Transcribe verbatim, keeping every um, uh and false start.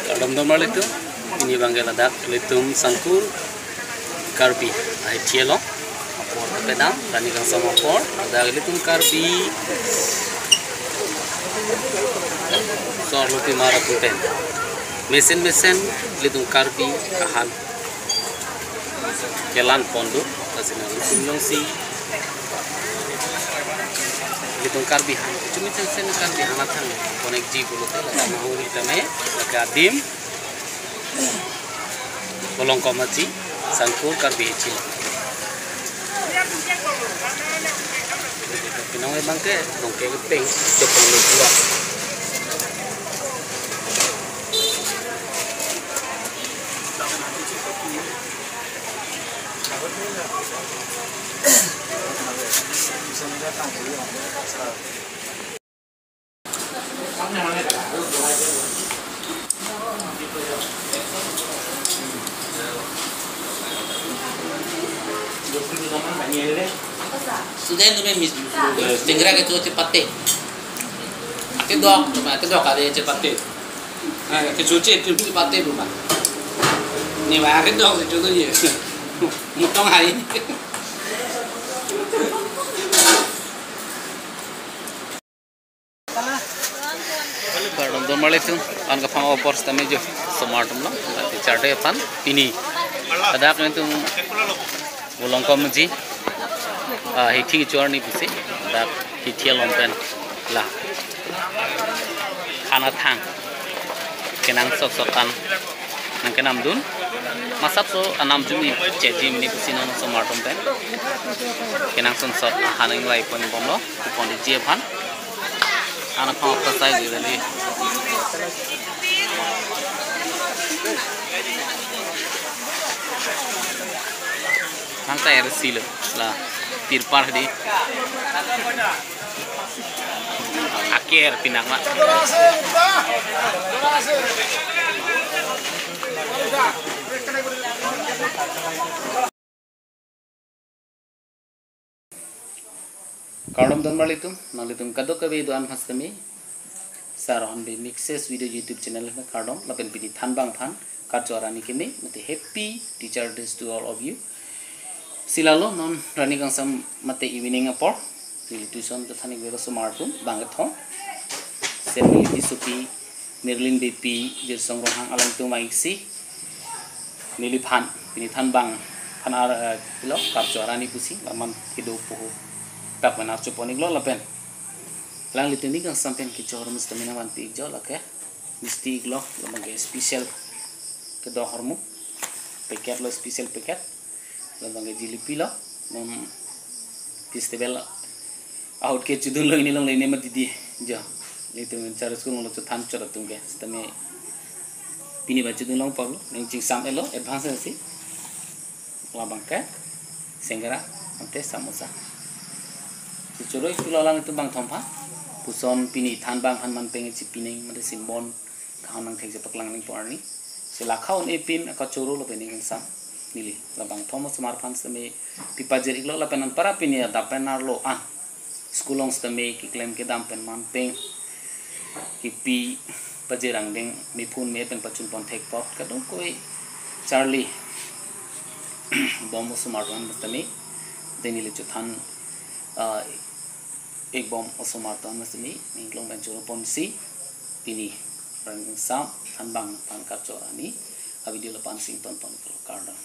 Kardom don marlitum, pini abangke ladak ilitum Sangkur Karbi ahithi along apor kepedam, Rani Kangsam apor, ladak ilitum Karbi so-arlo pimar atum pen mesen mesen ilitum Karbi ahan kelang pon do, lasi nangtum jongsi ilitum Karbi ahan, chumi chengsen Karbi ahan athang konekji pulote, ladak mahuri tame, lake adim Bolongkom Aji, Sangkur Karbi Hithi. Pinang abangke, bangke kepeng, chepeng lo pura. Student tu mis, tengra ke tu chepate. Ate dok, ate dok ada chepate. Ah, kecuci tu chepate bu ma. Ni ba ke dok tu tu ye. Mutong hai. Kardom don marlitum, an kaphang apor sitame jo osomar atum lo, teacher day aphan pini. Ladak ilitum Bolongkom Aji, ah, hithi chorni pusi, ladak hithi along pen la han athang kenangsot sot an nangkenam dun. Masap so anam jumi cheji mini pusi non osomar atum pen kenangsot sot ahan ingvai pon bomlo, kupon di ji aphan. Anak pang apa saya gitu tadi. Nang ta er silo la tirpal di. Aker pinang ma. Kardom don marlitum, nanglitum kadokave do-an aphan sitame, Saron Bey Mixes Video YouTube channel aphan kardom, lapen pini thanbang aphan kachor arni keme, mate happy Teacher Days to all of you. Si lalo non Rani Kangsam mate evening apor, neli tuition kethan-ik vek osomar atum bang kethom. Sen neli pisopi Merlin Beypi, Jirsong Ronghang alangtum aiksi neliphan pini thanbang aphan ar, eh, pilo, kachor arni pusi, laman kedo puhu tak menar chupon-iklo lapen alanglitum Rani Kangsam pen kechor mus sitame nangvanpi-ik jo, lake misti-iklo, labangke special kedok ahormu, packet lo, special packet. Labangke jilipi lo, non festival ahut ke chudunlo, ini along lo, ini mati di. Jo, ilitum Charli School along lo chothan chot atum ke. Sitame pini ba chudun long pablo, nangchingsam-etlo, advance si. Labangke sengkera, ante samosa. Si choro school alanglitum bang thom aphan. Puson pini thanbang aphan man peng chipining, mate simbon kaham nangthek chepaklang nangpo arni. Si lakha un-e pin akachoro lapen Rani Kangsam neli labang thom osomar aphan sitame pipajir-iklo lapen anpara pini adap pen arlo an school along sitame keklem kedam pen man peng kipi pajir angdeng mephun me pen pachun pon thek apot kadokave charli bom osomar atum sitame, deni le chothan, ah, ik bom osomar atum sitame, ning long pen choro ponsi pini Rani Kangsam thanbang aphan kachor arni avideo lapu-an si ingtonpon-iklo, kardom.